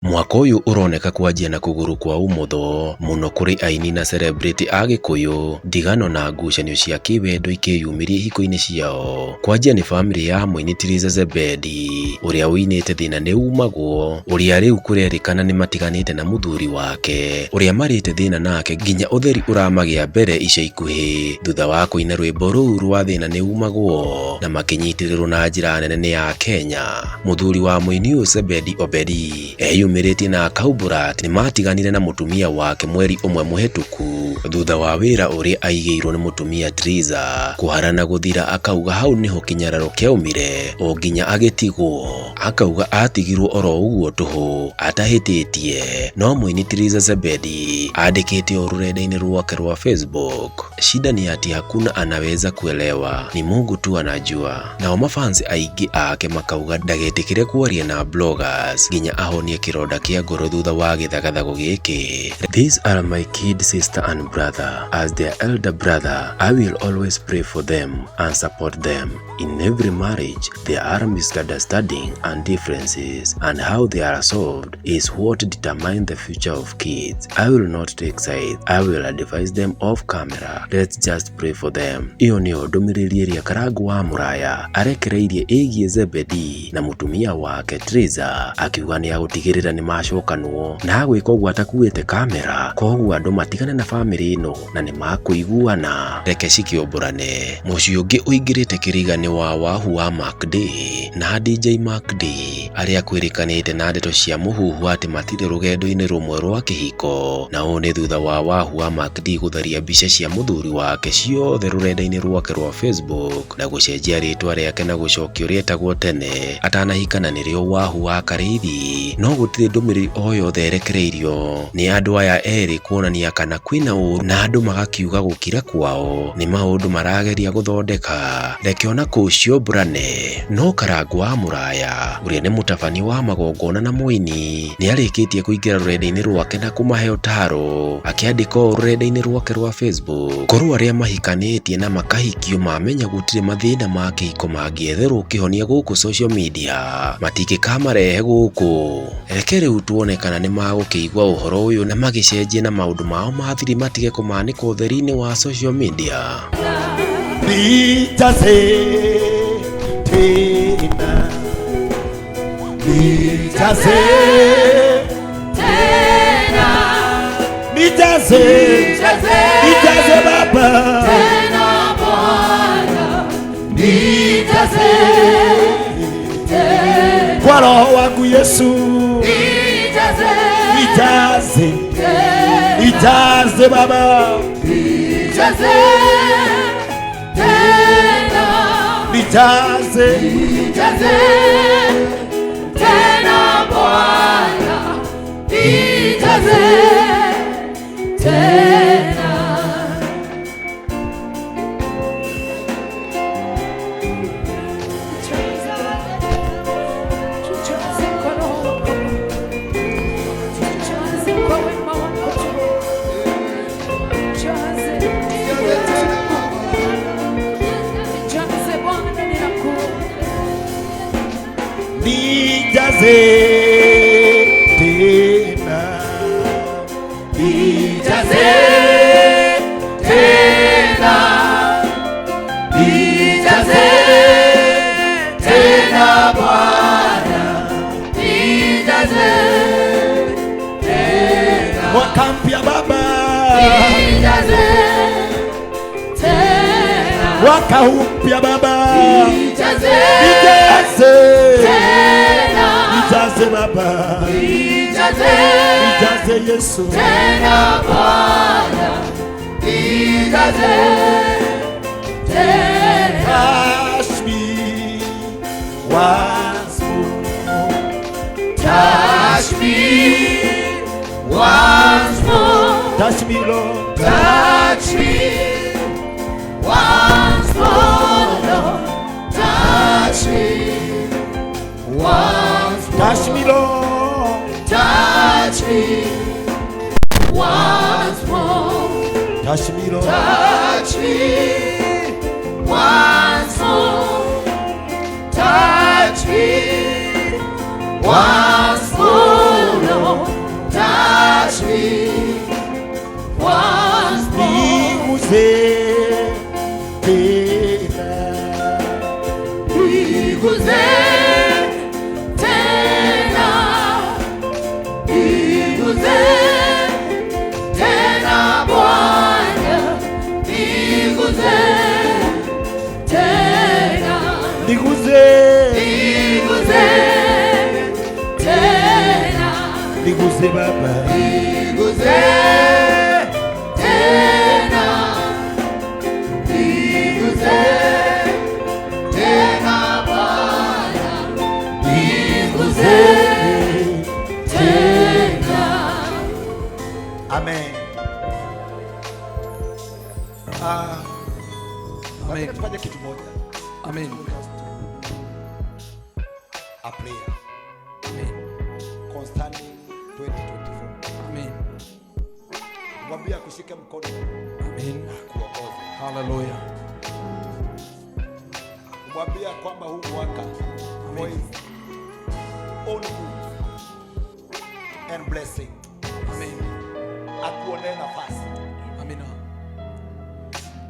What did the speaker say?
Mwaka ũyũ ũroneka kwanjia na kũgũrũ kwa ũmotho mũno kũrĩ aini na celebrity a Gĩkũyũ, ndigano na ngucanio cia kĩwendo ikĩyumĩria ihiko-inĩ ciao. Kwanjia nĩ bamĩrĩ ya mũini Theresa Zebedi ũrĩa ũinĩte thĩna nĩ umagwo, ũrĩa rĩu kũrerĩkana nĩ matiganĩte na mũthuri wake ũrĩa marĩte thĩna nake nginya ũtheri ũramagĩa mbere ica ikuhĩ thutha wa kũina rwĩmbo rũu rwa thĩna nĩ umagwo na makĩnyitĩrĩrwo na njĩra nene nĩ Akenya. Mũthuri wa mũini ũyũ Zebedi Obedi eyumĩrĩtie na akaumbũra atĩ nĩmatiganire na mũtumia wake mweri ũmwe mũhĩtũku thutha wa wĩra ũrĩa aigĩirwo nĩ mũtumia Triza kũhara na gũthira. Akauga hau nĩho kĩnyararo kĩaumire o nginya agĩtigwo. Akauga atigirwo oro ũguo tũhũ atahĩtĩtie. No mũini Triza Zebedi andĩkĩte ũũ rũrenda-inĩ rwake rwa Facebook: shida ni ati hakuna anaweza kuelewa, ni Mungu tu anajua. Nao mafansi aingĩ ake makauga ndagetĩkĩre kwaria na bloggers nginya ahonie kĩronda kĩa ngoro thutha wa gĩthagathago gĩkĩ. These are my kid sister and brother. As their elder brother, I will always pray for them and support them. In every marriage, there are misunderstanding and differences, and how they are solved is what determine the future of kids. I will not take sides. I will advise them off camera. Let's just pray for them. Iyo nĩyo ndũmĩrĩri ĩrĩa Karangũ wa Mũraya arekereirie ĩgiĩ Zebedi na mũtumia wake Triza, akiuga nĩ agũtigĩrĩra nĩ macokanwo na agwĩka ũguo atakuĩte kamera, koguo andũ matigane na bamĩrĩ ĩno na nĩ makũiguana. Reke cikĩũmbũrane. Mũciĩ ũngĩ ũingĩrĩte kĩriga nĩ wa Wahu wa MacD na DJ MacD arĩa kwĩrĩkanĩte na ndeto cia mũhuhu atĩ matirĩ rũgendo-inĩ rũmwe rwa kĩhiko, na ũũ nĩ thutha wa Wahu wa MacD gũtharia mbica cia mũthuri wake ciothe rũrenda-inĩ rwake rwa Facebook na gũcenjia rĩtwa rĩake na gũcokia ũrĩa etagwo tene atanahikana nĩrĩo Wahu wa Karĩithi. No gũtirĩ ndũmĩrĩri o yothe ĩrekereirio nĩ andũ aya erĩ kuonania kana kwĩna ũru, na andũ magakiuga gũkira kwao nĩ maũndũ marageria gũthondeka. Reke ona kũu ciũmbũrane. No Karangũ wa Mũraya ũrĩa nĩ mũtabania wa magongona na mũini nĩ arĩkĩtie kũingĩra rũrenda-inĩ rwake na kũmahe ũtaro, akĩandĩka ũũ rũrenda-inĩ rwake rwa Facebook: korwo arĩa mahikanĩtie na makahikio mamenya gũtirĩ mathĩna ma kĩhiko mangĩetherwo kĩhonia gũkũ social media, matingĩkamarehe gũkũ. Reke rĩu tuone kana nĩ magũkĩigua ũhoro ũyũ na magĩcenjie na maũndũ mao mathiri matige kũmanĩka ũtheri-inĩ wa social media. Nijaze tena, nijaze tena, nijaze, nijaze, nijaze Baba, tena Bwana, nijaze tena, kwa Roho wangu Yesu, nijaze nijaze, tena, nijaze Baba, nijaze tena, nijaze, nijaze tena Bwana, nijaze tena. Tujaze kwa Roho wako. Tujaze kwa wema wako. Tujaze. Tujaze Bwana, ninakuomba. Nijaze tena, Nijaze tena, nijaze tena Bwana, nijaze tena, mwaka mpya Baba, nijaze tena, mwaka huu mpya Baba, nijaze nijaze, tena, nijaze Baba, nijaze nijaze Yesu, tena Bwana, nijaze tena. Touch me once more. Touch me once more. Touch me, Lord. Touch me once more, Lord. Touch me once more. Touch me, Lord. Touch me once more. Touch me, Lord. Touch me once more. Touch me once more, Lord. Niguze Baba. Niguze tena, niguze tena Bwana, niguze tena. Amen. Ah, Amen. nataka tufanye kitu moja. Amen. A prayer Amen. concerning 2024. Amen. Mwambie akushike mkono Amen. akuongoze. Hallelujah. Mwambie kwamba huu mwaka for his own good and blessing. Amen. Akuonee nafasi.